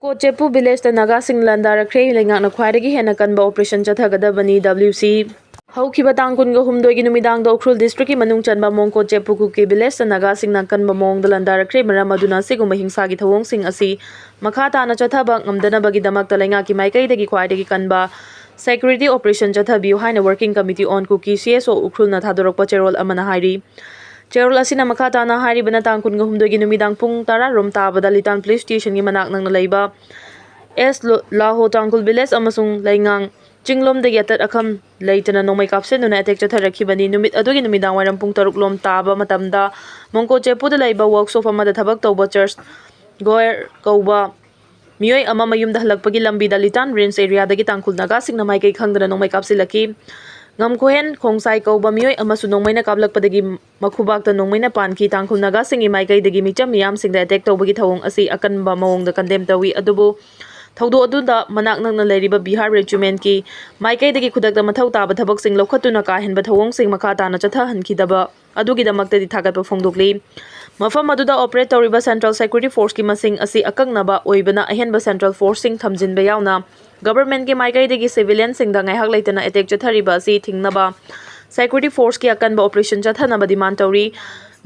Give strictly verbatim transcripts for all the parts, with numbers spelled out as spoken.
ꯀꯣꯆꯦꯄꯨ ꯚꯤꯂꯦꯖꯇ ꯅꯥꯒꯥꯁꯤꯡ ꯂꯥꯟꯗꯥꯔꯛꯈ꯭ꯔꯦ꯫ ꯂꯩꯉꯥꯛꯅ ꯈ꯭ꯋꯥꯏꯗꯒꯤ ꯍꯦꯟꯅ ꯀꯟꯕ ꯑꯣꯄꯔꯦꯁꯟ ꯆꯠꯊꯒꯗꯕꯅꯤ, W C꯫ ꯍꯧꯈꯤꯕ ꯇꯥꯡ ꯀꯨꯟꯒ ꯍꯨꯝꯗꯣꯏꯒꯤ ꯅꯨꯃꯤꯗꯥꯡꯗ ꯎꯈ꯭ꯔꯨꯜ ꯗꯤꯁꯇ꯭ꯔꯤꯛꯀꯤ ꯃꯅꯨꯡ ꯆꯟꯕ ꯃꯣꯡꯀꯣ ꯆꯦꯄꯨ ꯀꯨꯀꯤ ꯚꯤꯂꯦꯖꯇ ꯅꯥꯒꯥꯁꯤꯡꯅ ꯀꯟꯕ ꯃꯑꯣꯡꯗ ꯂꯥꯟꯗꯥꯔꯛꯈ꯭ꯔꯦ꯫ ꯃꯔꯝ ꯑꯗꯨꯅ ꯑꯁꯤꯒꯨꯝꯕ ꯍꯤꯡꯁꯥꯒꯤ ꯊꯧꯑꯣꯡꯁꯤꯡ ꯑꯁꯤ ꯃꯈꯥ ꯇꯥꯅ ꯆꯠꯊꯕ ꯉꯝꯗꯅꯕꯒꯤꯗꯃꯛꯇ ꯂꯩꯉꯥꯛꯀꯤ ꯃꯥꯏꯀꯩꯗꯒꯤ ꯈ꯭ꯋꯥꯏꯗꯒꯤ ꯀꯟꯕ ꯁꯦꯀ꯭ꯌꯨꯔꯤꯇꯤ ꯑꯣꯄꯔꯦꯁꯟ ꯆꯠꯊꯕꯤꯌꯨ ꯍꯥꯏꯅ Working Committee on Kuki, C S O, ꯎꯈ꯭ꯔꯨꯜꯅ ꯊꯥꯗꯣꯔꯛꯄ ꯆꯦꯔꯣꯜ ꯑꯃꯅ ꯍꯥꯏꯔꯤ꯫ ꯆꯦꯔꯣꯜ ꯑꯁꯤꯅ ꯃꯈꯥ ꯇꯥꯅ ꯍꯥꯏꯔꯤꯕꯅ ꯇꯥꯡ ꯀꯨꯟꯒ ꯍꯨꯝꯗꯣꯏꯒꯤ ꯅꯨꯃꯤꯗꯥꯡ ꯄꯨꯡ ꯇꯔꯥ ꯔꯣꯝ ꯇꯥꯕꯗ ꯂꯤꯇꯥꯟ ꯄꯨꯂꯤꯁ ꯁ꯭ꯇꯦꯁꯟꯒꯤ ꯃꯅꯥꯛ ꯅꯛꯅ ꯂꯩꯕ ꯑꯦꯁ ꯂꯣ-, ꯂꯥꯍꯣ ꯇꯥꯡꯈꯨꯜ ꯚꯤꯂꯦꯖ ꯑꯃꯁꯨꯡ ꯂꯩꯉꯥꯡ ꯆꯤꯡꯂꯣꯝꯗꯒꯤ ꯑꯇꯠ ꯑꯈꯝ ꯂꯩꯇꯅ ꯅꯣꯡꯃꯩ ꯀꯥꯞꯁꯤꯟꯗꯨꯅ ꯑꯦꯇꯦꯛ ꯆꯠꯊꯔꯛꯈꯤꯕꯅꯤ꯫ ꯅꯨꯃꯤꯠ ꯑꯗꯨꯒꯤ ꯅꯨꯃꯤꯗꯥꯡ ꯋꯥꯏꯔꯝ ꯄꯨꯡ ꯇꯔꯨꯛ ꯂꯣꯝ ꯇꯥꯕ ꯃꯇꯝꯗ ꯃꯣꯡꯀꯣ ꯆꯦꯄꯨꯗ ꯂꯩꯕ ꯋꯔꯛꯁꯣꯞ ꯑꯃꯗ ꯊꯕꯛ ꯇꯧꯕ ꯆꯔꯆ ꯒꯣꯌꯔ ꯀꯧꯕ ꯃꯤꯑꯣꯏ ꯑꯃ ꯃꯌꯨꯝꯗ ꯍꯜꯂꯛꯄꯒꯤ ꯂꯝꯕꯤꯗ ꯂꯤꯇꯥꯟ ꯔꯦꯟꯖ ꯑꯦꯔꯤꯌꯥꯗꯒꯤ ꯇꯥꯡꯈꯨꯜ ꯅꯥꯒꯥꯁꯤꯡꯅ ꯃꯥꯏꯀꯩ ꯈꯪꯗꯅ ꯅꯣꯡꯃꯩ ꯀꯥꯞꯁꯤꯜꯂꯛꯈꯤ꯫ ꯉꯝꯈꯣꯍꯦꯟ ꯈꯣꯡꯁꯥꯏ ꯀꯧꯕ ꯃꯤꯑꯣꯏ ꯑꯃꯁꯨ ꯅꯣꯡꯃꯩꯅ ꯀꯥꯞꯂꯛꯄꯗꯒꯤ ꯃꯈꯨꯕꯥꯛꯇ ꯅꯣꯡꯃꯩꯅ ꯄꯥꯟꯈꯤ꯫ ꯇꯥꯡꯈꯨꯜ ꯅꯥꯒꯥꯁꯤꯡꯒꯤ ꯃꯥꯏꯀꯩꯗꯒꯤ ꯃꯤꯆꯝ ꯃꯤꯌꯥꯝꯁꯤꯡꯗ ꯑꯦꯇꯦꯛ ꯇꯧꯕꯒꯤ ꯊꯧꯑꯣꯡ ꯑꯁꯤ ꯑꯀꯟꯕ ꯃꯑꯣꯡꯗ ꯀꯟꯗꯦꯝ ꯇꯧꯏ꯫ ꯑꯗꯨꯕꯨ ꯊꯧꯗꯣꯛ ꯑꯗꯨꯗ ꯃꯅꯥꯛ ꯅꯛꯅ ꯂꯩꯔꯤꯕ ꯕꯤꯍꯥꯔ ꯔꯦꯖꯤꯃꯦꯟꯠꯀꯤ ꯃꯥꯏꯀꯩꯗꯒꯤ ꯈꯨꯗꯛꯇ ꯃꯊꯧ ꯇꯥꯕ ꯊꯕꯛꯁꯤꯡ ꯂꯧꯈꯠꯇꯨꯅ ꯀꯥ ꯍꯦꯟꯕ ꯊꯧꯑꯣꯡꯁꯤꯡ ꯃꯈꯥ ꯇꯥꯅ ꯆꯠꯊꯍꯟꯈꯤꯗꯕ ꯑꯗꯨꯒꯤꯗꯃꯛꯇꯗꯤ ꯊꯥꯒꯠꯄ ꯐꯣꯡꯗꯣꯛꯂꯤ꯫ ꯃꯐꯝ ꯑꯗꯨꯗ ꯑꯣꯄꯔꯦꯠ ꯇꯧꯔꯤꯕ ꯁꯦꯟꯇ꯭ꯔꯦꯜ ꯁꯦꯀ꯭ꯌꯨꯔꯤꯇꯤ ꯐꯣꯔꯁꯀꯤ ꯃꯁꯤꯡ ꯑꯁꯤ ꯑꯀꯛꯅꯕ ꯑꯣꯏꯕꯅ ꯑꯍꯦꯟꯕ ꯁꯦꯟꯇ꯭ꯔꯦꯜ ꯐꯣꯔꯁꯁꯤꯡ ꯊꯝꯖꯤꯟꯕ ꯌꯥꯎꯅ ꯒꯚꯔꯟꯃꯦꯟꯠꯀꯤ ꯃꯥꯏꯀꯩꯗꯒꯤ ꯁꯤꯚꯤꯂꯤꯌꯟꯁꯤꯡꯗ ꯉꯥꯏꯍꯥꯛ ꯂꯩꯇꯅ ꯑꯦꯇꯦꯛ ꯆꯠꯊꯔꯤꯕ ꯑꯁꯤ ꯊꯤꯡꯅꯕ ꯁꯦꯀ꯭ꯌꯨꯔꯤꯇꯤ ꯐꯣꯔꯁꯀꯤ ꯑꯀꯟꯕ ꯑꯣꯄꯔꯦꯁꯟ ꯆꯠꯊꯅꯕ ꯗꯤꯃꯥꯟ ꯇꯧꯔꯤ꯫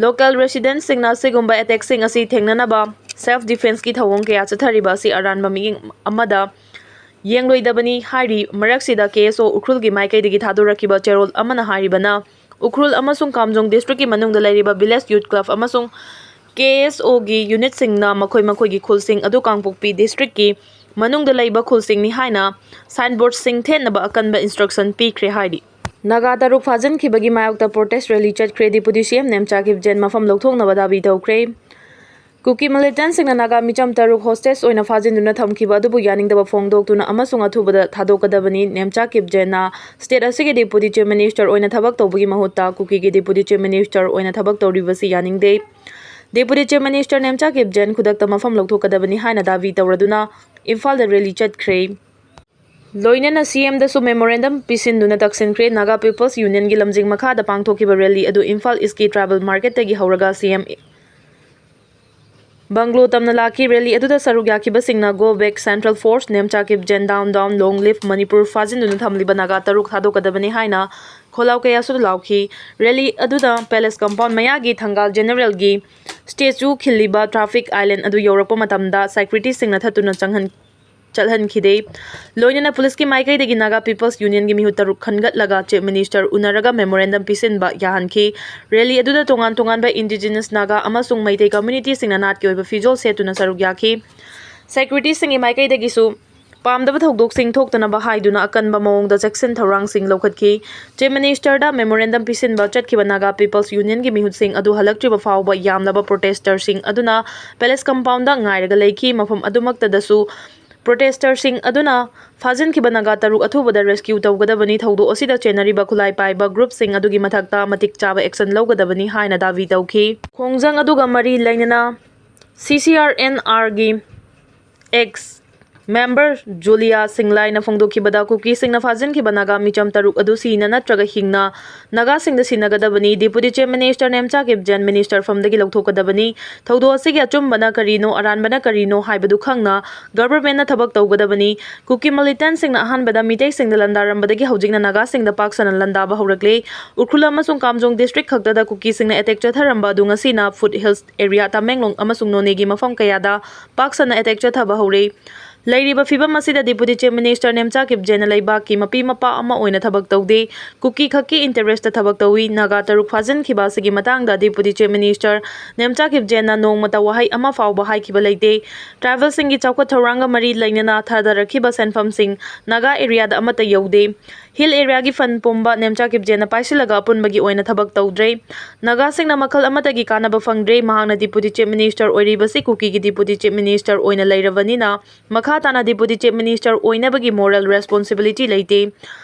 ꯂꯣꯀꯦꯜ ꯔꯦꯁꯤꯗꯦꯟꯠꯁꯤꯡꯅ ꯑꯁꯤꯒꯨꯝꯕ ꯑꯦꯇꯦꯛꯁꯤꯡ ꯑꯁꯤ ꯊꯦꯡꯅꯅꯕ ꯁꯦꯜꯐ ꯗꯤꯐꯦꯟꯁꯀꯤ ꯊꯧꯑꯣꯡ ꯀꯌꯥ ꯆꯠꯊꯔꯤꯕ ꯑꯁꯤ ꯑꯔꯥꯟꯕ ꯃꯤꯠꯌꯦꯡ ꯑꯃꯗ ꯌꯦꯡꯂꯣꯏꯗꯕꯅꯤ ꯍꯥꯏꯔꯤ꯫ ꯃꯔꯛꯁꯤꯗ K S O ꯎꯈ꯭ꯔꯨꯜꯒꯤ ꯃꯥꯏꯀꯩꯗꯒꯤ ꯊꯥꯗꯣꯔꯛꯈꯤꯕ ꯆꯦꯔꯣꯜ ꯑꯃꯅ ꯍꯥꯏꯔꯤꯕꯅ, ꯎꯈ꯭ꯔꯨꯜ ꯑꯃꯁꯨꯡ ꯀꯥꯝꯖꯣꯡ ꯗꯤꯁꯇ꯭ꯔꯤꯛꯀꯤ ꯃꯅꯨꯡꯗ ꯂꯩꯔꯤꯕ ꯚꯤꯂꯦꯖ ꯌꯨꯠ ꯀ꯭ꯂꯕ ꯑꯃꯁꯨꯡ K S O ꯒꯤ ꯌꯨꯅꯤꯠꯁꯤꯡꯅ ꯃꯈꯣꯏ ꯃꯈꯣꯏꯒꯤ ꯈꯨꯜꯁꯤꯡ ꯑꯗꯨ ꯀꯥꯡꯄꯣꯛꯄꯤ ꯗꯤꯁꯇ꯭ꯔꯤꯛꯀꯤ ꯃꯅꯨꯡꯗ ꯂꯩꯕ ꯈꯨꯜꯁꯤꯡꯅꯤ ꯍꯥꯏꯅ ꯁꯥꯏꯟꯕꯣꯔꯗꯁꯤꯡ ꯊꯦꯠꯅꯕ ꯑꯀꯟꯕ ꯏꯟꯁꯇ꯭ꯔꯛꯁꯟ ꯄꯤꯈ꯭ꯔꯦ ꯍꯥꯏꯔꯤ꯫ ꯅꯥꯒꯥ ꯇꯔꯨꯛ ꯐꯥꯖꯤꯟꯈꯤꯕꯒꯤ ꯃꯥꯌꯣꯛꯇ ꯄ꯭ꯔꯣꯇꯦꯁ ꯔꯦꯂꯤ ꯆꯠꯈ꯭ꯔꯦ꯫ ꯗꯤꯄꯨꯇꯤ C M ꯅꯦꯝꯆꯥ ꯀꯤꯞꯖꯦꯟ ꯃꯐꯝ ꯂꯧꯊꯣꯛꯅꯕ ꯗꯥꯕꯤ ꯇꯧꯈ꯭ꯔꯦ꯫ ꯀꯨꯀꯤ ꯃꯤꯂꯤꯇꯦꯟꯠꯁꯤꯡꯅ ꯅꯥꯒꯥ ꯃꯤꯆꯝ ꯇꯔꯨꯛ ꯍꯣꯁꯇꯦꯖ ꯑꯣꯏꯅ ꯐꯥꯖꯤꯟꯗꯨꯅ ꯊꯝꯈꯤꯕ ꯑꯗꯨꯕꯨ ꯌꯥꯅꯤꯡꯗꯕ ꯐꯣꯡꯗꯣꯛꯇꯨꯅ ꯑꯃꯁꯨꯡ ꯑꯊꯨꯕꯗ ꯊꯥꯗꯣꯛꯀꯗꯕꯅꯤ꯫ ꯅꯦꯝꯆꯥ ꯀꯤꯞꯖꯦꯟꯅ ꯁ꯭ꯇꯦꯠ ꯑꯁꯤꯒꯤ ꯗꯤꯄꯨꯇꯤ ꯆꯤꯐ ꯃꯤꯅꯤꯁꯇꯔ ꯑꯣꯏꯅ ꯊꯕꯛ ꯇꯧꯕꯒꯤ ꯃꯍꯨꯠꯇ ꯀꯨꯀꯤꯒꯤ ꯗꯤꯄꯨꯇꯤ ꯆꯤꯐ ꯃꯤꯅꯤꯁꯇꯔ ꯑꯣꯏꯅ ꯊꯕꯛ ꯇꯧꯔꯤꯕꯁꯤ ꯌꯥꯅꯤꯡꯗꯦ꯫ ꯗꯤꯄꯨꯇꯤ ꯆꯤꯐ ꯃꯤꯅꯤꯁꯇꯔ ꯅꯦꯝꯆꯥ ꯀꯤꯞꯖꯦꯟ ꯈꯨꯗꯛꯇ ꯃꯐꯝ ꯂꯧꯊꯣꯛꯀꯗꯕꯅꯤ ꯍꯥꯏꯅ ꯗꯥꯕꯤ ꯇꯧꯔꯗꯨꯅ ꯏꯝꯐꯥꯜꯗ ꯔꯦꯂꯤ ꯆꯠꯈ꯭ꯔꯦ꯫ ꯂꯣꯏꯅꯅ C M ꯗꯁꯨ ꯃꯦꯃꯣꯔꯦꯟꯗꯝ ꯄꯤꯁꯤꯟꯗꯨꯅ ꯇꯛꯁꯤꯟꯈ꯭ꯔꯦ꯫ ꯅꯥꯒꯥ ꯄꯤꯄꯜꯁ ꯌꯨꯅꯤꯌꯟꯒꯤ ꯂꯝꯖꯤꯡ ꯃꯈꯥꯗ ꯄꯥꯡꯊꯣꯛꯈꯤꯕ ꯔꯦꯂꯤ ꯑꯗꯨ ꯏꯝꯐꯥꯜ ꯏꯁꯀꯤ ꯇ꯭ꯔꯥꯏꯕꯦꯜ ꯃꯥꯔꯀꯦꯠꯇꯒꯤ ꯍꯧꯔꯒ C M ꯕꯪꯒ꯭ꯂꯣ ꯇꯝꯅ ꯂꯥꯛꯈꯤ꯫ ꯔꯦꯂꯤ ꯑꯗꯨꯗ ꯁꯔꯨꯛ ꯌꯥꯈꯤꯕꯁꯤꯡꯅ "Go back Central Force, Nemcha Kipgen down down, long live Manipur, ꯐꯥꯖꯤꯟꯗꯨꯅ ꯊꯝꯂꯤꯕ ꯅꯥꯒꯥ ꯇꯔꯨꯛ ꯊꯥꯗꯣꯛꯀꯗꯕꯅꯤ" ꯍꯥꯏꯅ ꯈꯣꯜꯂꯥꯎ ꯀꯌꯥꯁꯨ ꯂꯥꯎꯈꯤ꯫ ꯔꯦꯂꯤ ꯑꯗꯨꯗ ꯄꯦꯂꯦꯁ ꯀꯝꯄꯥꯎꯟ ꯃꯌꯥꯒꯤ ꯊꯪꯒꯥꯜ ꯖꯦꯅꯔꯦꯜꯒꯤ ꯁ꯭ꯇꯦꯆꯨ ꯈꯤꯜꯂꯤꯕ ꯇ꯭ꯔꯥꯐꯤꯛ ꯑꯥꯏꯂꯦꯟ ꯑꯗꯨ ꯌꯧꯔꯛꯄ ꯃꯇꯝꯗ ꯁꯦꯀ꯭ꯌꯨꯔꯤꯇꯤꯁꯤꯡꯅ ꯊꯠꯇꯨꯅ ꯆꯪꯍꯟ-, ꯆꯠꯍꯟꯈꯤꯗꯦ꯫ ꯂꯣꯏꯅꯅ ꯄꯨꯂꯤꯁꯀꯤ ꯃꯥꯏꯀꯩꯗꯒꯤ ꯅꯥꯒꯥ ꯄꯤꯄꯜꯁ ꯌꯨꯅꯤꯌꯟꯒꯤ ꯃꯤꯍꯨꯠ ꯇꯔꯨꯛ ꯈꯟꯒꯠꯂꯒ ꯆꯤꯐ ꯃꯤꯅꯤꯁꯇꯔ ꯎꯅꯔꯒ ꯃꯦꯃꯣꯔꯦꯟꯗꯝ ꯄꯤꯁꯤꯟꯕ ꯌꯥꯍꯟꯈꯤ꯫ ꯔꯦꯂꯤ ꯑꯗꯨꯗ ꯇꯣꯉꯥꯟ ꯇꯣꯉꯥꯟꯕ ꯏꯟꯗꯤꯖꯤꯅꯁ ꯅꯥꯒꯥ ꯑꯃꯁꯨꯡ ꯃꯩꯇꯩ ꯀꯝꯃ꯭ꯌꯨꯅꯤꯇꯤꯁꯤꯡꯅ ꯅꯥꯠꯀꯤ ꯑꯣꯏꯕ ꯐꯤꯖꯣꯜ ꯁꯦꯠꯇꯨꯅ ꯁꯔꯨꯛ ꯌꯥꯈꯤ꯫ ꯁꯦꯀ꯭ꯌꯨꯔꯤꯇꯤꯁꯤꯡꯒꯤ ꯃꯥꯏꯀꯩꯗꯒꯤꯁꯨ ꯄꯥꯝꯗꯕ ꯊꯧꯗꯣꯛꯁꯤꯡ ꯊꯣꯛꯇꯅꯕ ꯍꯥꯏꯗꯨꯅ ꯑꯀꯟꯕ ꯃꯑꯣꯡꯗ ꯆꯦꯛꯁꯤꯟ ꯊꯧꯔꯥꯡꯁꯤꯡ ꯂꯧꯈꯠꯈꯤ꯫ ꯆꯤꯐ ꯃꯤꯅꯤꯁꯇꯔꯗ ꯃꯦꯃꯣꯔꯦꯟꯗꯝ ꯄꯤꯁꯤꯟꯕ ꯆꯠꯈꯤꯕ ꯅꯥꯒꯥ ꯄꯤꯄꯜꯁ ꯌꯨꯅꯤꯌꯟꯒꯤ ꯃꯤꯍꯨꯠꯁꯤꯡ ꯑꯗꯨ ꯍꯜꯂꯛꯇ꯭ꯔꯤꯕ ꯐꯥꯎꯕ ꯌꯥꯝꯂꯕ ꯄ꯭ꯔꯣꯇꯦꯁꯇꯔꯁꯤꯡ ꯑꯗꯨꯅ ꯄꯦꯂꯦꯁ ꯀꯝꯄꯥꯎꯟꯗ ꯉꯥꯏꯔꯒ ꯂꯩꯈꯤ꯫ ꯃꯐꯝ ꯑꯗꯨꯃꯛꯇꯗꯁꯨ ꯄ꯭ꯔꯣꯇꯦꯁꯇꯔꯁꯤꯡ ꯑꯗꯨꯅ ꯐꯥꯖꯤꯟꯈꯤꯕ ꯅꯥꯒꯥ ꯇꯔꯨꯛ ꯑꯊꯨꯕꯗ ꯔꯦꯁꯀ꯭ꯌꯨ ꯇꯧꯒꯗꯕꯅꯤ, ꯊꯧꯗꯣꯛ ꯑꯁꯤꯗ ꯆꯦꯟꯅꯔꯤꯕ ꯈꯨꯠꯂꯥꯏ ꯄꯥꯏꯕ ꯒ꯭ꯔꯨꯞꯁꯤꯡ ꯑꯗꯨꯒꯤ ꯃꯊꯛꯇ ꯃꯇꯤꯛ ꯆꯥꯕ ꯑꯦꯛꯁꯟ ꯂꯧꯒꯗꯕꯅꯤ ꯍꯥꯏꯅ ꯗꯥꯕꯤ ꯇꯧꯈꯤ꯫ ꯈꯣꯡꯖꯪ ꯑꯗꯨꯒ ꯃꯔꯤ ꯂꯩꯅꯅ ꯁꯤ ꯁꯤ ꯑꯥꯔ ꯑꯦꯟ ꯑꯥꯔꯒꯤ ꯑꯦꯛꯁ ꯃꯦꯝꯕꯔ ꯖꯨꯂꯤꯌꯥ ꯁꯤꯡꯂꯥꯏꯅ ꯐꯣꯡꯗꯣꯛꯈꯤꯕꯗ, ꯀꯨꯀꯤꯁꯤꯡꯅ ꯐꯥꯖꯤꯟꯈꯤꯕ ꯅꯥꯒꯥ ꯃꯤꯆꯝ ꯇꯔꯨꯛ ꯑꯗꯨ ꯁꯤꯅ ꯅꯠꯇ꯭ꯔꯒ ꯍꯤꯡꯅ ꯅꯥꯒꯥꯁꯤꯡꯗ ꯁꯤꯟꯅꯒꯗꯕꯅꯤ꯫ Deputy chief minister Nemcha Kipgen minister ꯐꯝꯗꯒꯤ ꯂꯧꯊꯣꯛꯀꯗꯕꯅꯤ꯫ ꯊꯧꯗꯣꯛ ꯑꯁꯤꯒꯤ ꯑꯆꯨꯝꯕꯅ ꯀꯔꯤꯅꯣ, ꯑꯔꯥꯟꯕꯅ ꯀꯔꯤꯅꯣ ꯍꯥꯏꯕꯗꯨ ꯈꯪꯅ ꯒꯚꯔꯟꯃꯦꯟꯠꯅ ꯊꯕꯛ ꯇꯧꯒꯗꯕꯅꯤ꯫ ꯀꯨꯀꯤ ꯃꯤꯂꯤꯇꯦꯟꯠꯁꯤꯡꯅ ꯑꯍꯥꯟꯕꯗ ꯃꯤꯇꯩꯁꯤꯡꯗ ꯂꯥꯟꯗꯥꯔꯝꯕꯗꯒꯤ ꯍꯧꯖꯤꯛꯅ ꯅꯥꯒꯥꯁꯤꯡꯗ ꯄꯥꯛ ꯁꯟꯅ ꯂꯥꯟꯗꯥꯕ ꯍꯧꯔꯛꯂꯦ꯫ ꯎꯈ꯭ꯔꯨꯜ ꯑꯃꯁꯨꯡ ꯀꯥꯝꯖꯣꯡ ꯗꯤꯁꯇ꯭ꯔꯤꯛ ꯈꯛꯇꯗ ꯀꯨꯀꯤꯁꯤꯡꯅ ꯑꯦꯇꯦꯛ ꯆꯠꯊꯔꯝꯕ ꯑꯗꯨ ꯉꯁꯤꯅ ꯐꯨꯠ ꯍꯤꯜꯁ ꯑꯦꯔꯤꯌꯥ, ꯇꯃꯦꯡꯂꯣꯡ ꯑꯃꯁꯨꯡ ꯅꯣꯅꯦꯒꯤ ꯃꯐꯝ ꯀꯌꯥꯗ ꯄꯥꯛ ꯁꯟꯅ ꯑꯦꯇꯦꯛ ꯆꯠꯊꯕ ꯍꯧꯔꯦ꯫ ꯂꯩꯔꯤꯕ ꯐꯤꯕꯝ ꯑꯁꯤꯗ ꯗꯤꯄꯨꯇꯤ ꯆꯤꯐ ꯃꯤꯅꯤꯁꯇꯔ ꯅꯦꯝꯆꯥ ꯀꯤꯞꯖꯦꯟꯅ ꯂꯩꯕꯥꯛꯀꯤ ꯃꯄꯤ ꯃꯄꯥ ꯑꯃ ꯑꯣꯏꯅ ꯊꯕꯛ ꯇꯧꯗꯦ꯫ ꯀꯨꯀꯤ ꯈꯛꯀꯤ ꯏꯟꯇꯔꯦꯁꯇ ꯊꯕꯛ ꯇꯧꯏ꯫ ꯅꯥꯒꯥ ꯇꯔꯨꯛ ꯐꯥꯖꯤꯟꯈꯤꯕ ꯑꯁꯤꯒꯤ ꯃꯇꯥꯡꯗ ꯗꯤꯄꯨꯇꯤ ꯆꯤꯐ ꯃꯤꯅꯤꯁꯇꯔ ꯅꯦꯝꯆꯥ ꯀꯤꯞꯖꯦꯟꯅ ꯅꯣꯡꯃꯇ ꯋꯥꯍꯩ ꯑꯃ ꯐꯥꯎꯕ ꯍꯥꯏꯈꯤꯕ ꯂꯩꯇꯦ꯫ ꯇ꯭ꯔꯥꯏꯕꯦꯜꯁꯤꯡꯒꯤ ꯆꯥꯎꯈꯠ ꯊꯧꯔꯥꯡꯒ ꯃꯔꯤ ꯂꯩꯅꯅ ꯊꯥꯗꯔꯛꯈꯤꯕ ꯁꯦꯟꯐꯝꯁꯤꯡ ꯅꯥꯒꯥ ꯑꯦꯔꯤꯌꯥꯗ ꯑꯃꯠꯇ ꯌꯧꯗꯦ꯫ ꯍꯤꯜ ꯑꯦꯔꯤꯌꯥꯒꯤ ꯐꯟ ꯄꯨꯝꯕ ꯅꯦꯝꯆꯥ ꯀꯤꯞꯖꯦꯟꯅ ꯄꯥꯏꯁꯤꯜꯂꯒ ꯑꯄꯨꯟꯕꯒꯤ ꯑꯣꯏꯅ ꯊꯕꯛ ꯇꯧꯗ꯭ꯔꯦ꯫ ꯅꯥꯒꯥꯁꯤꯡꯅ ꯃꯈꯜ ꯑꯃꯠꯇꯒꯤ ꯀꯥꯟꯅꯕ ꯐꯪꯗ꯭ꯔꯦ꯫ ꯃꯍꯥꯛꯅ ꯗꯤꯄꯨꯇꯤ ꯆꯤꯐ ꯃꯤꯅꯤꯁꯇꯔ ꯑꯣꯏꯔꯤꯕꯁꯤ ꯀꯨꯀꯤꯒꯤ ꯗꯤꯄꯨꯇꯤ ꯆꯤꯐ ꯃꯤꯅꯤꯁꯇꯔ ꯑꯣꯏꯅ ꯂꯩꯔꯕꯅꯤꯅ, ꯃꯈꯥ ꯇꯥꯅ ꯗꯤꯄꯨꯇꯤ ꯆꯤꯐ ꯃꯤꯅꯤꯁꯇꯔ ꯑꯣꯏꯅꯕꯒꯤ ꯃꯣꯔꯦꯜ ꯔꯦꯁꯄꯣꯟꯁꯤꯕꯤꯂꯤꯇꯤ ꯂꯩꯇꯦ꯫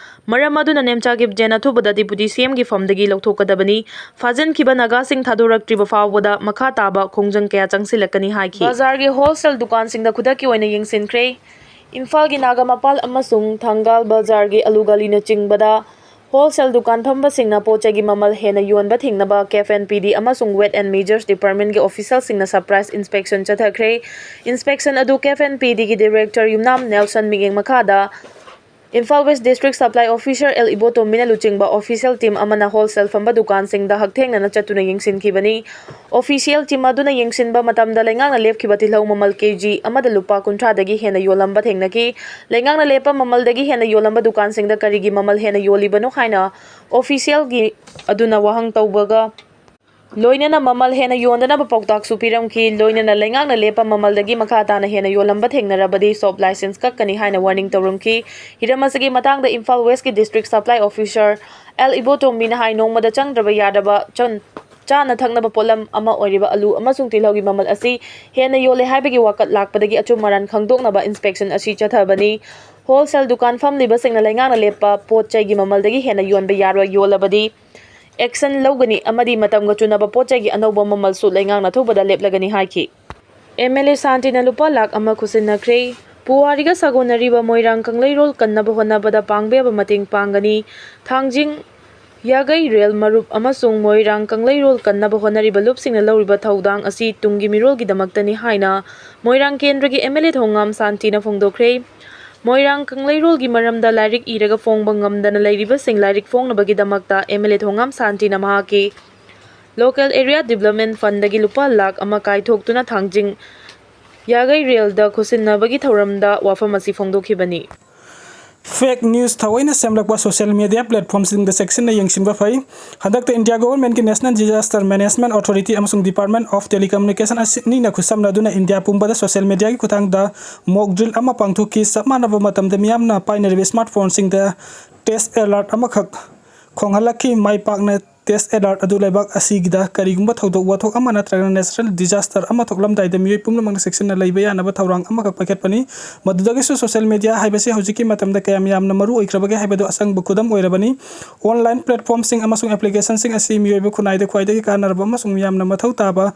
ꯃꯔꯝ ꯑꯗꯨꯅ ꯅꯦꯝꯆꯥ ꯀꯤꯞꯖꯦꯟ ꯑꯊꯨꯕꯗ ꯗꯤꯄꯨꯇꯤ ꯁꯤ ꯑꯦꯝꯒꯤ ꯐꯝꯗꯒꯤ ꯂꯧꯊꯣꯛꯀꯗꯕꯅꯤ꯫ ꯐꯥꯖꯤꯟꯈꯤꯕ ꯅꯥꯒꯥꯁꯤꯡ ꯊꯥꯗꯣꯔꯛꯇ꯭ꯔꯤꯕ ꯐꯥꯎꯕꯗ ꯃꯈꯥ ꯇꯥꯕ ꯈꯣꯡꯖꯪ ꯀꯌꯥ ꯆꯪꯁꯤꯜꯂꯛꯀꯅꯤ ꯍꯥꯏꯈꯤ꯫ ꯕꯖꯥꯔꯒꯤ ꯍꯣꯜꯁꯦꯜ ꯗꯨꯀꯥꯟꯁꯤꯡꯗ ꯈꯨꯗꯛꯀꯤ ꯑꯣꯏꯅ ꯌꯦꯡꯁꯤꯟꯈ꯭ꯔꯦ꯫ ꯏꯝꯐꯥꯜꯒꯤ ꯅꯥꯒꯥ ꯃꯄꯥꯜ ꯑꯃꯁꯨꯡ ꯊꯪꯒꯥꯜ ꯕꯖꯥꯔꯒꯤ ꯑꯂꯨ ꯒꯂꯤꯅꯆꯤꯡꯕꯗ Wholesale ꯗꯨꯀꯥꯟ ꯐꯝꯕꯁꯤꯡꯅ ꯄꯣꯠ ꯆꯩꯒꯤ ꯃꯃꯜ ꯍꯦꯟꯅ ꯌꯣꯟꯕ ꯊꯤꯡꯅꯕ ꯀꯦꯐ ꯑꯦꯟ ꯄꯤ ꯗꯤ ꯑꯃꯁꯨꯡ Weight and Measures Department ꯀꯤ official ꯁꯤꯡꯅ surprise inspection ꯆꯠꯊꯈ꯭ꯔꯦ꯫ Inspection ꯑꯗꯨ ꯀꯦꯐ ꯑꯦꯟ ꯄꯤ ꯗꯤ ꯒꯤ director ꯌꯨꯝꯅꯥꯝ ꯅꯦꯜꯁꯟ ꯃꯤꯠꯌꯦꯡ ꯃꯈꯥꯗ Imphal West District Supply Officer L ꯏꯕꯣꯇꯣꯝꯕꯤꯅ ꯂꯨꯆꯤꯡꯕ official team ꯑꯃꯅ wholesale ꯐꯝꯕ ꯗꯨꯀꯥꯟꯁꯤꯡꯗ ꯍꯛꯊꯦꯡꯅꯅ ꯆꯠꯇꯨꯅ ꯌꯦꯡꯁꯤꯟꯈꯤꯕꯅꯤ꯫ Official team ꯑꯗꯨꯅ ꯌꯦꯡꯁꯤꯟꯕ ꯃꯇꯝꯗ ꯂꯩꯉꯥꯛꯅ ꯂꯦꯞꯈꯤꯕ ꯇꯤꯜꯍꯧ ꯃꯃꯜ ꯀꯦ ꯖꯤ ꯑꯃꯗ ꯂꯨꯄꯥ ꯀꯨꯟꯊ꯭ꯔꯥꯗꯒꯤ ꯍꯦꯟꯅ ꯌꯣꯜꯂꯝꯕ ꯊꯦꯡꯅꯈꯤ꯫ ꯂꯩꯉꯥꯛꯅ ꯂꯦꯞꯄ ꯃꯃꯜꯗꯒꯤ ꯍꯦꯟꯅ ꯌꯣꯜꯂꯝꯕ ꯗꯨꯀꯥꯟꯁꯤꯡꯗ ꯀꯔꯤꯒꯤ ꯃꯃꯜ ꯍꯦꯟꯅ ꯌꯣꯜꯂꯤꯕꯅꯣ ꯍꯥꯏꯅ official ꯒꯤ ꯑꯗꯨꯅ ꯋꯥꯍꯪ ꯇꯧꯕꯒ ꯂꯣꯏꯅꯅ ꯃꯃꯜ ꯍꯦꯟꯅ ꯌꯣꯟꯗꯅꯕ ꯄꯥꯎꯇꯥꯛꯁꯨ ꯄꯤꯔꯝꯈꯤ꯫ ꯂꯣꯏꯅꯅ ꯂꯩꯉꯥꯛꯅ ꯂꯦꯞꯄ ꯃꯃꯜꯗꯒꯤ ꯃꯈꯥ ꯇꯥꯅ ꯍꯦꯟꯅ ꯌꯣꯜꯂꯝꯕ ꯊꯦꯡꯅꯔꯕꯗꯤ shop license ꯀꯛꯀꯅꯤ ꯍꯥꯏꯅ warning ꯇꯧꯔꯝꯈꯤ꯫ ꯍꯤꯔꯝ ꯑꯁꯤꯒꯤ ꯃꯇꯥꯡꯗ ꯏꯝꯐꯥꯜ West ꯀꯤ District Supply Officer ꯑꯦꯜ ꯏꯕꯣꯇꯣꯝꯕꯤꯅ ꯍꯥꯏ, ꯅꯣꯡꯃꯗ ꯆꯪꯗ꯭ꯔꯕ ꯌꯥꯗ꯭ꯔꯕ ꯆꯟ-, ꯆꯥꯅ ꯊꯛꯅꯕ ꯄꯣꯠꯂꯝ ꯑꯃ ꯑꯣꯏꯔꯤꯕ ꯑꯂꯨ ꯑꯃꯁꯨꯡ ꯇꯤꯜꯍꯧꯒꯤ ꯃꯃꯜ ꯑꯁꯤ ꯍꯦꯟꯅ ꯌꯣꯜꯂꯦ ꯍꯥꯏꯕꯒꯤ ꯋꯥꯀꯠ ꯂꯥꯛꯄꯗꯒꯤ ꯑꯆꯨꯝ ꯑꯔꯥꯟ ꯈꯪꯗꯣꯛꯅꯕ inspection ꯑꯁꯤ ꯆꯠꯊꯕꯅꯤ꯫ Wholesale ꯗꯨꯀꯥꯟ ꯐꯝꯂꯤꯕꯁꯤꯡꯅ ꯂꯩꯉꯥꯛꯅ ꯂꯦꯞꯄ ꯄꯣꯠ ꯆꯩꯒꯤ ꯃꯃꯜꯗꯒꯤ ꯍꯦꯟꯅ ꯌꯣꯟꯕ ꯌꯥꯔꯣꯏ, ꯌꯣꯜꯂꯕꯗꯤ action ꯂꯧꯒꯅꯤ ꯑꯃꯗꯤ ꯃꯇꯝꯒ ꯆꯨꯅꯕ ꯄꯣꯠ ꯆꯩꯒꯤ ꯑꯅꯧꯕ ꯃꯃꯜꯁꯨ ꯂꯩꯉꯥꯛꯅ ꯑꯊꯨꯕꯗ ꯂꯦꯞꯂꯒꯅꯤ ꯍꯥꯏꯈꯤ꯫ ꯑꯦꯝ ꯑꯦꯜ ꯑꯦ ꯁꯥꯟꯇꯤꯅ ꯂꯨꯄꯥ ꯂꯥꯈ ꯑꯃ ꯈꯨꯠꯁꯤꯟꯅꯈ꯭ꯔꯦ꯫ ꯄꯨꯋꯥꯔꯤꯒ ꯁꯥꯒꯣꯟꯅꯔꯤꯕ ꯃꯣꯏꯔꯥꯡ ꯀꯪꯂꯩꯔꯣꯜ ꯀꯟꯅꯕ ꯍꯣꯠꯅꯕꯗ ꯄꯥꯡꯕ ꯌꯥꯕ ꯃꯇꯦꯡ ꯄꯥꯡꯒꯅꯤ꯫ ꯊꯥꯡꯖꯤꯡ ꯌꯥꯒꯩꯔꯦꯜ ꯃꯔꯨꯞ ꯑꯃꯁꯨꯡ ꯃꯣꯏꯔꯥꯡ ꯀꯪꯂꯩꯔꯣꯜ ꯀꯟꯅꯕ ꯍꯣꯠꯅꯔꯤꯕ ꯂꯨꯞꯁꯤꯡꯅ ꯂꯧꯔꯤꯕ ꯊꯧꯗꯥꯡ ꯑꯁꯤ ꯇꯨꯡꯒꯤ ꯃꯤꯔꯣꯜꯒꯤꯗꯃꯛꯇꯅꯤ ꯍꯥꯏꯅ ꯃꯣꯏꯔꯥꯡ ꯀꯦꯟꯗ꯭ꯔꯒꯤ ꯑꯦꯝ ꯑꯦꯜ ꯑꯦ ꯊꯣꯉꯥꯝ ꯁꯥꯟꯇꯤꯅ ꯐꯣꯡꯗꯣꯛꯈ꯭ꯔꯦ꯫ ꯃꯣꯏꯔꯥꯡ ꯀꯪꯂꯩꯔꯣꯜꯒꯤ ꯃꯔꯝꯗ ꯂꯥꯏꯔꯤꯛ ꯏꯔꯒ ꯐꯣꯡꯕ ꯉꯝꯗꯅ ꯂꯩꯔꯤꯕꯁꯤꯡ ꯂꯥꯏꯔꯤꯛ ꯐꯣꯡꯅꯕꯒꯤꯗꯃꯛꯇ ꯑꯦꯝ ꯑꯦꯜ ꯑꯦ ꯊꯣꯉꯥꯝ ꯁꯥꯟꯇꯤꯅ ꯃꯍꯥꯛꯀꯤ Local Area Development Fund ꯗꯒꯤ ꯂꯨꯄꯥ ꯂꯥꯈ ꯑꯃ ꯀꯥꯏꯊꯣꯛꯇꯨꯅ ꯊꯥꯡꯖꯤꯡ ꯌꯥꯒꯩꯔꯦꯜꯗ ꯈꯨꯠꯁꯤꯟꯅꯕꯒꯤ ꯊꯧꯔꯝꯗ ꯋꯥꯐꯝ ꯑꯁꯤ ꯐꯣꯡꯗꯣꯛꯈꯤꯕꯅꯤ꯫ Fake news ꯊꯑꯣꯏꯅ ꯁꯦꯝꯂꯛꯄ social media platform ꯁꯤꯡꯗ ꯆꯦꯛꯁꯤꯟꯅ ꯌꯦꯡꯁꯤꯟꯕ ꯐꯩ꯫ ꯍꯟꯗꯛꯇ ꯏꯟꯗꯤꯌꯥ ꯒꯣꯚꯔꯟꯃꯦꯟꯠꯀꯤ National Disaster Management Authority ꯑꯃꯁꯨꯡ Department of Telecommunication ꯑꯁꯤꯅꯤꯅ ꯈꯨꯠꯁꯝꯅꯗꯨꯅ ꯏꯟꯗꯤꯌꯥ ꯄꯨꯝꯕꯗ social media ꯒꯤ ꯈꯨꯠꯊꯥꯡꯗ mock drill ꯑꯃ ꯄꯥꯡꯊꯣꯛꯈꯤ꯫ ꯆꯞ ꯃꯥꯟꯅꯕ ꯃꯇꯝꯗ ꯃꯤꯌꯥꯝꯅ ꯄꯥꯏꯅꯔꯤꯕ smartphone ꯁꯤꯡꯗ test alert ꯑꯃꯈꯛ ꯈꯣꯡꯍꯜꯂꯛꯈꯤ꯫ ꯃꯥꯏ ꯄꯥꯛꯅ test alert ꯑꯗꯨ ꯂꯩꯕꯥꯛ ꯑꯁꯤꯒꯤꯗ ꯀꯔꯤꯒꯨꯝꯕ ꯊꯧꯗꯣꯛ ꯋꯥꯊꯣꯛ ꯑꯃ ꯅꯠꯇ꯭ꯔꯒ natural disaster ꯑꯃ ꯊꯣꯛꯂꯝꯗꯥꯏꯗ ꯃꯤꯑꯣꯏ ꯄꯨꯝꯅꯃꯛꯅ ꯆꯦꯛꯁꯤꯟꯅ ꯂꯩꯕ ꯌꯥꯅꯕ ꯊꯧꯔꯥꯡ ꯑꯃꯈꯛ ꯄꯥꯏꯈꯠꯄꯅꯤ꯫ ꯃꯗꯨꯗꯒꯤꯁꯨ social media ꯍꯥꯏꯕꯁꯤ ꯍꯧꯖꯤꯛꯀꯤ ꯃꯇꯝꯗ ꯀꯌꯥꯝ ꯌꯥꯝꯅ ꯃꯔꯨ ꯑꯣꯏꯈ꯭ꯔꯕꯒꯦ ꯍꯥꯏꯕꯗꯨ ꯑꯁꯪꯕ ꯈꯨꯗꯝ ꯑꯣꯏꯔꯕꯅꯤ꯫ Online platformꯁꯤꯡ ꯑꯃꯁꯨꯡ applicationꯁꯤꯡ ꯑꯁꯤ ꯃꯤꯑꯣꯏꯕ ꯈꯨꯟꯅꯥꯏꯗ ꯈ꯭ꯋꯥꯏꯗꯒꯤ ꯀꯥꯟꯅꯔꯕ ꯑꯃꯁꯨꯡ ꯃꯤꯌꯥꯝꯅ ꯃꯊꯧ ꯇꯥꯕ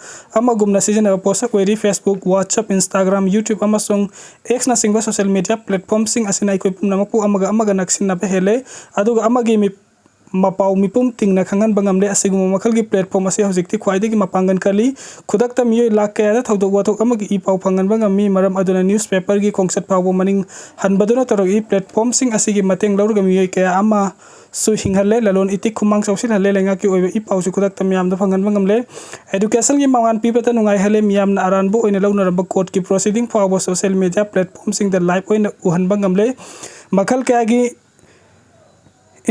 ꯑꯃꯒꯨꯝꯅ ꯁꯤꯖꯤꯟꯅꯕ ꯄꯣꯠꯁꯛ ꯑꯣꯏꯔꯤ꯫ Facebook, WhatsApp, Instagram, YouTube ꯑꯃꯁꯨꯡ Xꯅꯆꯤꯡꯕ social media platformꯁꯤꯡ ꯑꯁꯤꯅ ꯑꯩꯈꯣꯏ ꯄꯨꯝꯅꯃꯛꯄꯨ ꯑꯃꯒ ꯑꯃꯒ ꯅꯛꯁꯤꯟꯅꯕ ꯍꯦꯜꯂꯦ, ꯑꯗꯨꯒ ꯑꯃꯒꯤ ꯃꯤ-, ꯃꯄꯥꯎ ꯃꯤꯄꯨꯝ ꯇꯤꯡꯅ ꯈꯪꯍꯟꯕ ꯉꯝꯂꯦ꯫ ꯑꯁꯤꯒꯨꯝꯕ ꯃꯈꯜꯒꯤ platform ꯑꯁꯤ ꯍꯧꯖꯤꯛꯇꯤ ꯈ꯭ꯋꯥꯏꯗꯒꯤ ꯃꯄꯥꯡꯒꯜ ꯀꯜꯂꯤ꯫ ꯈꯨꯗꯛꯇ ꯃꯤꯑꯣꯏ ꯂꯥꯈ ꯀꯌꯥꯗ ꯊꯧꯗꯣꯛ ꯋꯥꯊꯣꯛ ꯑꯃꯒꯤ ꯏ ꯄꯥꯎ ꯐꯪꯍꯟꯕ ꯉꯝꯃꯤ, ꯃꯔꯝ ꯑꯗꯨꯅ newspaperꯒꯤ ꯈꯣꯡꯆꯠ ꯐꯥꯎꯕ ꯃꯅꯤꯡ ꯍꯟꯕꯗꯨꯅ ꯇꯧꯔꯛꯏ꯫ Platformꯁꯤꯡ ꯑꯁꯤꯒꯤ ꯃꯇꯦꯡ ꯂꯧꯔꯒ ꯃꯤꯑꯣꯏ ꯀꯌꯥ ꯑꯃꯁꯨ ꯍꯤꯡꯍꯜꯂꯦ, ꯂꯂꯣꯟ ꯏꯇꯤꯛ ꯈꯨꯃꯥꯡ ꯆꯥꯎꯁꯤꯜꯍꯜꯂꯦ, ꯂꯩꯉꯥꯛꯀꯤ ꯑꯣꯏꯕ ꯏ ꯄꯥꯎꯁꯨ ꯈꯨꯗꯛꯇ ꯃꯤꯌꯥꯝꯗ ꯐꯪꯍꯟꯕ ꯉꯝꯂꯦ꯫ Educationꯒꯤ ꯃꯉꯥꯜ ꯄꯤꯕꯇ ꯅꯨꯡꯉꯥꯏꯍꯜꯂꯦ, ꯃꯤꯌꯥꯝꯅ ꯑꯔꯥꯟꯕ ꯑꯣꯏꯅ ꯂꯧꯅꯔꯝꯕ courtꯀꯤ proceeding ꯐꯥꯎꯕ social media platformꯁꯤꯡꯗ live ꯑꯣꯏꯅ ꯎꯍꯟꯕ ꯉꯝꯂꯦ꯫ ꯃꯈꯜ ꯀꯌꯥꯒꯤ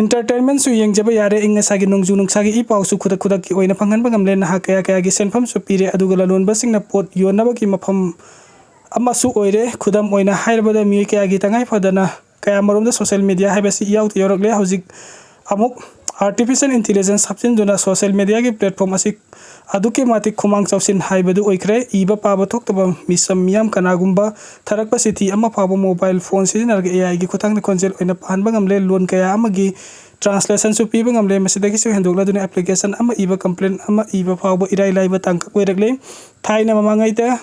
entertainmentꯁꯨ ꯌꯦꯡꯖꯕ ꯌꯥꯔꯦ꯫ ꯑꯏꯪ ꯑꯁꯥꯒꯤ ꯅꯣꯡꯖꯨ ꯅꯨꯡꯁꯥꯒꯤ ꯏ ꯄꯥꯎꯁꯨ ꯈꯨꯗꯛ ꯈꯨꯗꯛꯀꯤ ꯑꯣꯏꯅ ꯐꯪꯍꯟꯕ ꯉꯝꯂꯦ꯫ ꯅꯍꯥ ꯀꯌꯥ ꯀꯌꯥꯒꯤ ꯁꯦꯟꯐꯝꯁꯨ ꯄꯤꯔꯦ, ꯑꯗꯨꯒ ꯂꯂꯣꯟꯕꯁꯤꯡꯅ ꯄꯣꯠ ꯌꯣꯟꯅꯕꯒꯤ ꯃꯐꯝ ꯑꯃꯁꯨ ꯑꯣꯏꯔꯦ꯫ ꯈꯨꯗꯝ ꯑꯣꯏꯅ ꯍꯥꯏꯔꯕꯗ, ꯃꯤꯑꯣꯏ ꯀꯌꯥꯒꯤ ꯇꯉꯥꯏ ꯐꯗꯅ ꯀꯌꯥꯃꯔꯣꯝꯗ social media ꯍꯥꯏꯕꯁꯤ ꯏꯌꯥꯎꯗ ꯌꯥꯎꯔꯛꯂꯦ꯫ ꯍꯧꯖꯤꯛ ꯑꯃꯨꯛ artificial intelligence ꯍꯥꯞꯆꯤꯟꯗꯨꯅ social mediaꯒꯤ platform ꯑꯁꯤ ꯑꯗꯨꯛꯀꯤ ꯃꯇꯤꯛ ꯈꯨꯃꯥꯡ ꯆꯥꯎꯁꯤꯟ ꯍꯥꯏꯕꯗꯨ ꯑꯣꯏꯈ꯭ꯔꯦ꯫ ꯏꯕ ꯄꯥꯕ ꯊꯣꯛꯇꯕ ꯃꯤꯁꯝ ꯃꯤꯌꯥꯝ ꯀꯅꯥꯒꯨꯝꯕ ꯊꯥꯔꯛꯄ ꯆꯤꯊꯤ ꯑꯃ ꯐꯥꯎꯕ mobile phone ꯁꯤꯖꯤꯟꯅꯔꯒ AIꯒꯤ ꯈꯨꯠꯊꯥꯡꯗ ꯈꯣꯟꯖꯦꯜ ꯑꯣꯏꯅ ꯄꯥꯍꯟꯕ ꯉꯝꯂꯦ꯫ ꯂꯣꯟ ꯀꯌꯥ ꯑꯃꯒꯤ translationꯁꯨ ꯄꯤꯕ ꯉꯝꯂꯦ꯫ ꯃꯁꯤꯗꯒꯤꯁꯨ ꯍꯦꯟꯗꯣꯛꯂꯗꯨꯅ application ꯑꯃ ꯏꯕ, complaint ꯑꯃ ꯏꯕ ꯐꯥꯎꯕ ꯏꯔꯥꯏ ꯂꯥꯏꯕ ꯇꯥꯡꯀꯛ ꯑꯣꯏꯔꯛꯂꯦ꯫ ꯊꯥꯏꯅ ꯃꯃꯥꯡꯉꯩꯗ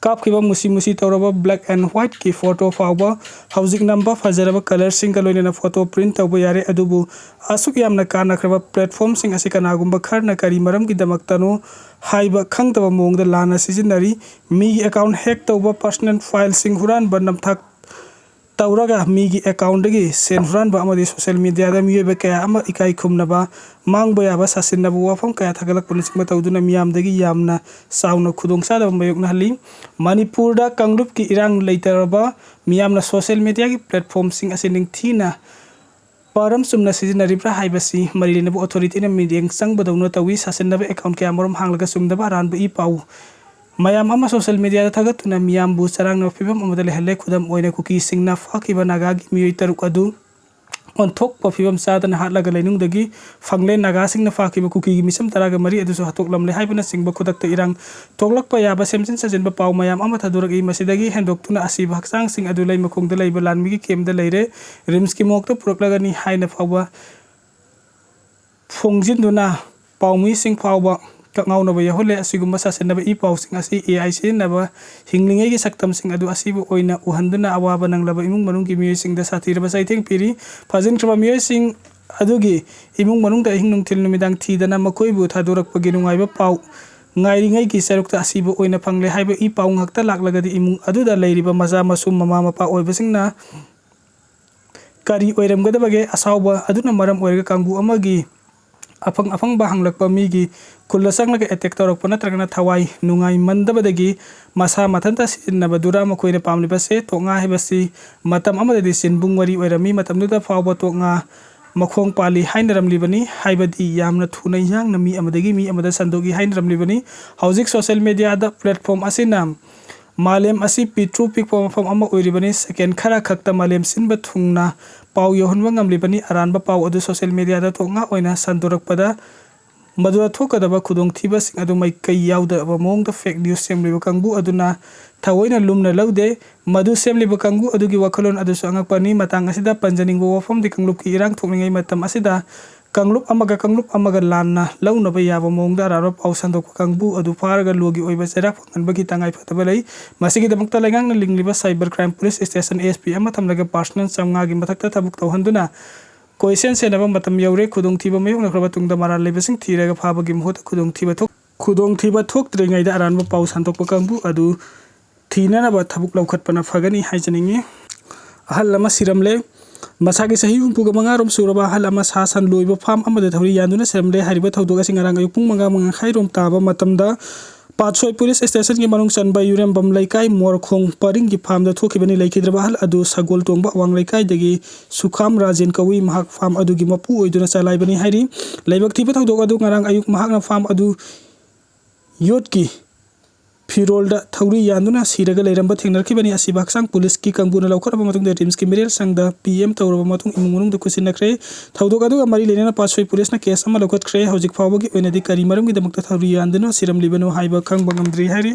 ꯀꯥꯞꯈꯤꯕ ꯃꯨꯁꯤ ꯃꯨꯁꯤ ꯇꯧꯔꯕ black and whiteꯀꯤ photo ꯐꯥꯎꯕ ꯍꯧꯖꯤꯛ ꯅꯝꯕ ꯐꯖꯔꯕ colorꯁꯤꯡꯒ ꯂꯣꯏꯅꯅ photo print ꯇꯧꯕ ꯌꯥꯔꯦ꯫ ꯑꯗꯨꯕꯨ ꯑꯁꯨꯛ ꯌꯥꯝꯅ ꯀꯥꯟꯅꯈ꯭ꯔꯕ platformꯁꯤꯡ ꯑꯁꯤ ꯀꯅꯥꯒꯨꯝꯕ ꯈꯔꯅ ꯀꯔꯤ ꯃꯔꯝꯒꯤꯗꯃꯛꯇꯅꯣ ꯍꯥꯏꯕ ꯈꯪꯗꯕ ꯃꯑꯣꯡꯗ ꯂꯥꯟꯅ ꯁꯤꯖꯤꯟꯅꯔꯤ꯫ ꯃꯤꯒꯤ account hack ꯇꯧꯕ, personal fileꯁꯤꯡ ꯍꯨꯔꯥꯟꯕ, ꯅꯝꯊꯥꯛ ꯇꯧꯔꯒ ꯃꯤꯒꯤ accountꯗꯒꯤ ꯁꯦꯟ ꯍꯨꯔꯥꯟꯕ ꯑꯃꯗꯤ social mediaꯗ ꯃꯤꯑꯣꯏꯕ ꯀꯌꯥ ꯑꯃ ꯏꯀꯥꯏ ꯈꯨꯝꯅꯕ ꯃꯥꯡꯕ ꯌꯥꯕ ꯁꯥꯁꯤꯟꯅꯕ ꯋꯥꯐꯝ ꯀꯌꯥ ꯊꯥꯒꯠꯂꯛꯄꯅꯆꯤꯡꯕ ꯇꯧꯗꯨꯅ ꯃꯤꯌꯥꯝꯗꯒꯤ ꯌꯥꯝꯅ ꯆꯥꯎꯅ ꯈꯨꯗꯣꯡꯆꯥꯗꯕ ꯃꯥꯌꯣꯛꯅꯍꯜꯂꯤ꯫ ꯃꯅꯤꯄꯨꯔꯗ ꯀꯥꯡꯂꯨꯞꯀꯤ ꯏꯔꯥꯡ ꯂꯩꯇꯔꯕ ꯃꯤꯌꯥꯝꯅ social mediaꯒꯤ platformꯁꯤꯡ ꯑꯁꯤ ꯅꯤꯡꯊꯤꯅ ꯃꯔꯝ ꯆꯨꯝꯅ ꯁꯤꯖꯤꯟꯅꯔꯤꯕ꯭ꯔꯥ ꯍꯥꯏꯕꯁꯤ ꯃꯔꯤ ꯂꯩꯅꯕ authorityꯅ ꯃꯤꯠꯌꯦꯡ ꯆꯪꯕꯗꯧꯅ ꯇꯧꯏ꯫ ꯁꯥꯁꯤꯟꯅꯕ account ꯀꯌꯥꯃꯔꯨꯝ ꯍꯥꯡꯂꯒ ꯆꯨꯝꯗꯕ ꯑꯔꯥꯟꯕ ꯏ ꯄꯥꯎ ꯃꯌꯥꯝ ꯑꯃ social mediaꯗ ꯊꯥꯒꯠꯇꯨꯅ ꯃꯤꯌꯥꯝꯕꯨ ꯆꯔꯥꯡꯅꯕ ꯐꯤꯕꯝ ꯑꯃꯗ ꯂꯩꯍꯜꯂꯦ꯫ ꯈꯨꯗꯝ ꯑꯣꯏꯅ, ꯀꯨꯀꯤꯁꯤꯡꯅ ꯐꯥꯈꯤꯕ ꯅꯥꯒꯥꯒꯤ ꯃꯤꯑꯣꯏ ꯇꯔꯨꯛ ꯑꯗꯨ ꯑꯣꯟꯊꯣꯛꯄ ꯐꯤꯕꯝ ꯆꯥꯗꯅ ꯍꯥꯠꯂꯒ ꯂꯩꯅꯨꯡꯗꯒꯤ ꯐꯪꯂꯦ꯫ ꯅꯥꯒꯥꯁꯤꯡꯅ ꯐꯥꯈꯤꯕ ꯀꯨꯀꯤꯒꯤ ꯃꯤꯁꯝ ꯇꯔꯥꯒ ꯃꯔꯤ ꯑꯗꯨꯁꯨ ꯍꯥꯠꯇꯣꯛꯂꯝꯂꯦ ꯍꯥꯏꯕꯅꯆꯤꯡꯕ ꯈꯨꯗꯛꯇ ꯏꯔꯥꯡ ꯊꯣꯛꯂꯛꯄ ꯌꯥꯕ ꯁꯦꯝꯖꯤꯟ ꯁꯥꯖꯤꯟꯕ ꯄꯥꯎ ꯃꯌꯥꯝ ꯑꯃ ꯊꯥꯗꯣꯔꯛꯏ꯫ ꯃꯁꯤꯗꯒꯤ ꯍꯦꯟꯗꯣꯛꯇꯨꯅ ꯑꯁꯤꯕ ꯍꯛꯆꯥꯡꯁꯤꯡ ꯑꯗꯨ ꯂꯩ ꯃꯈꯣꯡꯗ ꯂꯩꯕ ꯂꯥꯟꯃꯤꯒꯤ ꯀꯦꯝꯗ ꯂꯩꯔꯦ, ꯔꯤꯝꯁꯀꯤ ꯃꯣꯔꯒꯇ ꯄꯨꯔꯛꯂꯒꯅꯤ ꯍꯥꯏꯅ ꯐꯥꯎꯕ ꯐꯣꯡꯖꯤꯟꯗꯨꯅ ꯄꯥꯎꯃꯤꯁꯤꯡ ꯐꯥꯎꯕ ꯀꯛꯉꯥꯎꯅꯕ ꯌꯥꯎꯍꯜꯂꯦ꯫ ꯑꯁꯤꯒꯨꯝꯕ ꯁꯥꯁꯟꯅꯕ ꯏ ꯄꯥꯎꯁꯤꯡ ꯑꯁꯤ A I ꯁꯤꯖꯤꯟꯅꯕ ꯍꯤꯡꯂꯤꯉꯩꯒꯤ ꯁꯛꯇꯝꯁꯤꯡ ꯑꯗꯨ ꯑꯁꯤꯕ ꯑꯣꯏꯅ ꯎꯍꯟꯗꯨꯅ ꯑꯋꯥꯕ ꯅꯪꯂꯕ ꯏꯃꯨꯡ ꯃꯅꯨꯡꯒꯤ ꯃꯤꯑꯣꯏꯁꯤꯡꯗ ꯁꯥꯊꯤꯔꯕ ꯆꯩꯊꯦꯡ ꯄꯤꯔꯤ꯫ ꯐꯥꯖꯤꯟꯈ꯭ꯔꯕ ꯃꯤꯑꯣꯏꯁꯤꯡ ꯑꯗꯨꯒꯤ ꯏꯃꯨꯡ ꯃꯅꯨꯡꯗ ꯑꯍꯤꯡ ꯅꯨꯡꯊꯤꯜ ꯅꯨꯃꯤꯗꯥꯡ ꯊꯤꯗꯅ ꯃꯈꯣꯏꯕꯨ ꯊꯥꯗꯣꯔꯛꯄꯒꯤ ꯅꯨꯡꯉꯥꯏꯕ ꯄꯥꯎ ꯉꯥꯏꯔꯤꯉꯩꯒꯤ ꯁꯔꯨꯛꯇ ꯑꯁꯤꯕ ꯑꯣꯏꯅ ꯐꯪꯂꯦ ꯍꯥꯏꯕ ꯏ ꯄꯥꯎ ꯉꯥꯛꯇ ꯂꯥꯛꯂꯒꯗꯤ ꯏꯃꯨꯡ ꯑꯗꯨꯗ ꯂꯩꯔꯤꯕ ꯃꯆꯥ ꯃꯁꯨ ꯃꯃꯥ ꯃꯄꯥ ꯑꯣꯏꯕꯁꯤꯡꯅ ꯀꯔꯤ ꯑꯣꯏꯔꯝꯒꯗꯕꯒꯦ? ꯑꯁꯥꯎꯕ ꯑꯗꯨꯅ ꯃꯔꯝ ꯑꯣꯏꯔꯒ ꯀꯥꯡꯕꯨ ꯑꯃꯒꯤ ꯑꯐꯪ ꯑꯐꯪꯕ ꯍꯪꯂꯛꯄ ꯃꯤꯒꯤ ꯈꯨꯜꯗ ꯆꯪꯂꯒ ꯑꯦꯇꯦꯛ ꯇꯧꯔꯛꯄ ꯅꯠꯇ꯭ꯔꯒꯅ ꯊꯋꯥꯏ ꯅꯨꯡꯉꯥꯏꯃꯟꯗꯕꯗꯒꯤ ꯃꯁꯥ ꯃꯊꯟꯇ ꯁꯤꯖꯤꯟꯅꯕꯗꯨꯔ? ꯃꯈꯣꯏꯅ ꯄꯥꯝꯂꯤꯕꯁꯦ ꯇꯣꯛꯉꯥ ꯍꯥꯏꯕꯁꯤ ꯃꯇꯝ ꯑꯃꯗꯗꯤ ꯆꯤꯟꯕꯨꯡ ꯋꯥꯔꯤ ꯑꯣꯏꯔꯝꯃꯤ꯫ ꯃꯇꯝꯗꯨꯗ ꯐꯥꯎꯕ ꯇꯣꯛꯉꯥ ꯃꯈꯣꯡ ꯄꯥꯜꯂꯤ ꯍꯥꯏꯅꯔꯝꯂꯤꯕꯅꯤ, ꯍꯥꯏꯕꯗꯤ ꯌꯥꯝꯅ ꯊꯨꯅ ꯌꯥꯡꯅ ꯃꯤ ꯑꯃꯗꯒꯤ ꯃꯤ ꯑꯃꯗ ꯁꯟꯗꯣꯛꯏ ꯍꯥꯏꯅꯔꯝꯂꯤꯕꯅꯤ꯫ ꯍꯧꯖꯤꯛ ꯁꯣꯁꯦꯜ ꯃꯦꯗꯤꯌꯥꯗ ꯄ꯭ꯂꯦꯠꯐꯣꯝ ꯑꯁꯤꯅ ꯃꯥꯂꯦꯝ ꯑꯁꯤ ꯄꯤꯛꯇ꯭ꯔꯨ ꯄꯤꯛꯄ ꯃꯐꯝ ꯑꯃ ꯑꯣꯏꯔꯤꯕꯅꯤ꯫ ꯁꯦꯀꯦꯟ ꯈꯔ ꯈꯛꯇ ꯃꯥꯂꯦꯝ ꯁꯤꯟꯕ ꯊꯨꯡꯅ ꯄꯥꯎ ꯌꯧꯍꯟꯕ ꯉꯝꯂꯤꯕꯅꯤ꯫ ꯑꯔꯥꯟꯕ ꯄꯥꯎ ꯑꯗꯨ ꯁꯣꯁꯦꯜ ꯃꯦꯗꯤꯌꯥꯗ ꯊꯣꯛꯉꯥꯛ ꯑꯣꯏꯅ ꯁꯟꯗꯣꯔꯛꯄꯗ ꯃꯗꯨꯗ ꯊꯣꯛꯀꯗꯕ ꯈꯨꯗꯣꯡꯊꯤꯕꯁꯤꯡ ꯑꯗꯨ ꯃꯥꯏꯀꯩ ꯌꯥꯎꯗꯕ ꯃꯑꯣꯡꯗ ꯐꯦꯛ ꯅ꯭ꯌꯨꯁ ꯁꯦꯝꯂꯤꯕ ꯀꯥꯡꯕꯨ ꯑꯗꯨꯅ ꯊꯑꯣꯏꯅ ꯂꯨꯝꯅ ꯂꯧꯗꯦ꯫ ꯃꯗꯨ ꯁꯦꯝꯂꯤꯕ ꯀꯥꯡꯕꯨ ꯑꯗꯨꯒꯤ ꯋꯥꯈꯜꯂꯣꯟ ꯑꯗꯨꯁꯨ ꯑꯉꯛꯄꯅꯤ꯫ ꯃꯇꯥꯡ ꯑꯁꯤꯗ ꯄꯟꯖꯅꯤꯡꯕ ꯋꯥꯐꯝꯗꯤ ꯀꯥꯡꯂꯨꯞꯀꯤ ꯏꯔꯥꯡ ꯊꯣꯛꯂꯤꯉꯩ ꯃꯇꯝ ꯑꯁꯤꯗ ꯀꯥꯡꯂꯨꯞ ꯑꯃꯒ ꯀꯥꯡꯂꯨꯞ ꯑꯃꯒ ꯂꯥꯟꯅ ꯂꯧꯅꯕ ꯌꯥꯕ ꯃꯑꯣꯡꯗ ꯑꯔꯥꯟꯕ ꯄꯥꯎ ꯁꯟꯗꯣꯛꯄ ꯀꯥꯡꯕꯨ ꯑꯗꯨ ꯐꯥꯔꯒ ꯂꯣꯒꯤ ꯑꯣꯏꯕ ꯆꯩꯔꯥꯛ ꯐꯪꯍꯟꯕꯒꯤ ꯇꯉꯥꯏ ꯐꯗꯕ ꯂꯩ꯫ ꯃꯁꯤꯒꯤꯗꯃꯛꯇ ꯂꯩꯉꯥꯛꯅ ꯂꯤꯡꯂꯤꯕ cyber crime police station S P ꯑꯃ ꯊꯝꯂꯒ ꯄꯥꯔꯁꯅꯦꯜ ꯆꯥꯝꯃꯉꯥꯒꯤ ꯃꯊꯛꯇ ꯊꯕꯛ ꯇꯧꯍꯟꯗꯨꯅ ꯀꯣꯏꯁꯦꯟ ꯁꯦꯟꯅꯕ ꯃꯇꯝ ꯌꯧꯔꯦ꯫ ꯈꯨꯗꯣꯡꯊꯤꯕ ꯃꯥꯌꯣꯛꯅꯈ꯭ꯔꯕ ꯇꯨꯡꯗ ꯃꯔꯥꯜ ꯂꯩꯕꯁꯤꯡ ꯊꯤꯔꯒ ꯐꯥꯕꯒꯤ ꯃꯍꯨꯠꯇ ꯈꯨꯗꯣꯡꯊꯤꯕ ꯊꯣꯛ-, ꯈꯨꯗꯣꯡꯊꯤꯕ ꯊꯣꯛꯇ꯭ꯔꯤꯉꯩꯗ ꯑꯔꯥꯟꯕ ꯄꯥꯎ ꯁꯟꯗꯣꯛꯄ ꯀꯥꯡꯕꯨ ꯑꯗꯨ ꯊꯤꯅꯅꯕ ꯊꯕꯛ ꯂꯧꯈꯠꯄꯅ ꯐꯒꯅꯤ ꯍꯥꯏꯖꯅꯤꯡꯏ꯫ ꯑꯍꯜ ꯑꯃ ꯁꯤꯔꯝꯂꯦ꯫ ꯃꯁꯥꯒꯤ ꯆꯍꯤ ꯍꯨꯝꯐꯨꯒ ꯃꯉꯥ ꯔꯣꯝ ꯁꯨꯔꯕ ꯑꯍꯜ ꯑꯃ ꯁꯥ ꯁꯟ ꯂꯣꯏꯕ ꯐꯥꯔꯝ ꯑꯃꯗ ꯊꯧꯔꯤ ꯌꯥꯟꯗꯨꯅ ꯁꯤꯔꯝꯂꯦ꯫ ꯍꯥꯏꯔꯤꯕ ꯊꯧꯗꯣꯛ ꯑꯁꯤ ꯉꯔꯥꯡ ꯑꯌꯨꯛ ꯄꯨꯡ ꯃꯉꯥ, ꯃꯉꯥ ꯃꯈꯥꯏ ꯔꯣꯝ ꯇꯥꯕ ꯃꯇꯝꯗ ꯄꯥꯠꯁꯣꯏ ꯄꯨꯂꯤꯁ ꯁ꯭ꯇꯦꯁꯟꯒꯤ ꯃꯅꯨꯡ ꯆꯟꯕ ꯌꯨꯔꯦꯝꯕꯝ ꯂꯩꯀꯥꯏ ꯃꯣꯔꯈꯣꯡ ꯄꯔꯤꯡꯒꯤ ꯐꯥꯔꯝꯗ ꯊꯣꯛꯈꯤꯕꯅꯤ꯫ ꯂꯩꯈꯤꯗ꯭ꯔꯕ ꯑꯍꯜ ꯑꯗꯨ ꯁꯒꯣꯜ ꯇꯣꯡꯕ ꯑꯋꯥꯡ ꯂꯩꯀꯥꯏꯗꯒꯤ ꯁꯨꯈꯥꯝ ꯔꯥꯖꯦꯟ ꯀꯧꯏ꯫ ꯃꯍꯥꯛ ꯐꯥꯔꯝ ꯑꯗꯨꯒꯤ ꯃꯄꯨ ꯑꯣꯏꯗꯨꯅ ꯆꯂꯥꯏꯕꯅꯤ ꯍꯥꯏꯔꯤ꯫ ꯂꯥꯏꯕꯛ ꯊꯤꯕ ꯊꯧꯗꯣꯛ ꯑꯗꯨ ꯉꯔꯥꯡ ꯑꯌꯨꯛ ꯃꯍꯥꯛꯅ ꯐꯥꯔꯝ ꯑꯗꯨ ꯌꯣꯠꯀꯤ ꯐꯤꯔꯣꯜꯗ ꯊꯧꯔꯤ ꯌꯥꯟꯗꯨꯅ ꯁꯤꯔꯒ ꯂꯩꯔꯝꯕ ꯊꯦꯡꯅꯔꯛꯈꯤꯕꯅꯤ꯫ ꯑꯁꯤꯕ ꯍꯛꯆꯥꯡ ꯄꯨꯂꯤꯁꯀꯤ ꯀꯥꯡꯕꯨꯅ ꯂꯧꯈꯠꯂꯕ ꯃꯇꯨꯡꯗ ꯔꯤꯝꯁꯀꯤ ꯃꯤꯔꯦꯜ ꯁꯪꯗ ꯄꯤ ꯑꯦꯝ ꯇꯧꯔꯕ ꯃꯇꯨꯡ ꯏꯃꯨꯡ ꯃꯅꯨꯡꯗ ꯈꯨꯠꯁꯤꯟꯅꯈ꯭ꯔꯦ꯫ ꯊꯧꯗꯣꯛ ꯑꯗꯨꯒ ꯃꯔꯤ ꯂꯩꯅꯅ ꯄꯥꯠꯁꯣꯏ ꯄꯨꯂꯤꯁꯅ ꯀꯦꯁ ꯑꯃ ꯂꯧꯈꯠꯈ꯭ꯔꯦ꯫ ꯍꯧꯖꯤꯛ ꯐꯥꯎꯕꯒꯤ ꯑꯣꯏꯅꯗꯤ ꯀꯔꯤ ꯃꯔꯝꯒꯤꯗꯃꯛꯇ ꯊꯧꯔꯤ ꯌꯥꯟꯗꯨꯅ ꯁꯤꯔꯝꯂꯤꯕꯅꯣ ꯍꯥꯏꯕ ꯈꯪꯕ ꯉꯝꯗ꯭ꯔꯤ ꯍꯥꯏꯔꯤ꯫